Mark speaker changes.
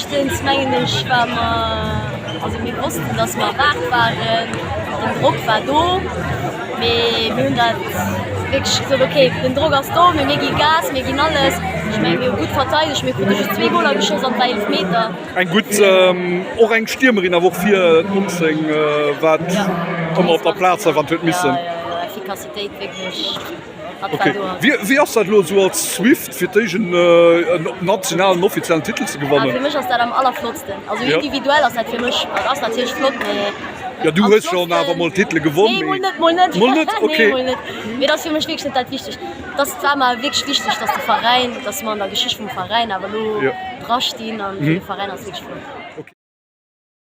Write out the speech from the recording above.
Speaker 1: Éischtens mengen ech war mer, also mir wossten, datt mer erwaart waren, den Drock war do, mee mir hunn dat wierklech gesot, okay den Drock ass do, mee mir gi Gas, mir ginn alles. Ech mengen mir hu gutt verteidegt, mir krute just zwee Goler geschoss an et war Eelefmeter.
Speaker 2: Eng gutt, och eng Stiermerin awer och fir 19 wat ëmmer op der Plaz war wann et huet missen.
Speaker 1: Jo, jo, jo, Effikassitéit wierklech.
Speaker 2: Ok, wéi ass dat elo esou als Swift fir d'éischt en nationalen offiziellen Titel ze gewannen?
Speaker 1: Fir mech ass dat am allerflottsten. Also individuell ass dat fir mech, dat ass natierlech flott, mee.
Speaker 2: Jo, du hues schonn awer mol Titele gewonn.
Speaker 1: Nee, mol net, mol net.
Speaker 2: Mol net, ok.
Speaker 1: Nee, mol net. Mee dat ass fir mech wierklech net dat Wichtegst. Dat ass war mer wierklech wichteg, datt de Veräin, datt mer an der Geschicht vum Veräin awer elo drastinn an fir de Veräin ass wierklech flott.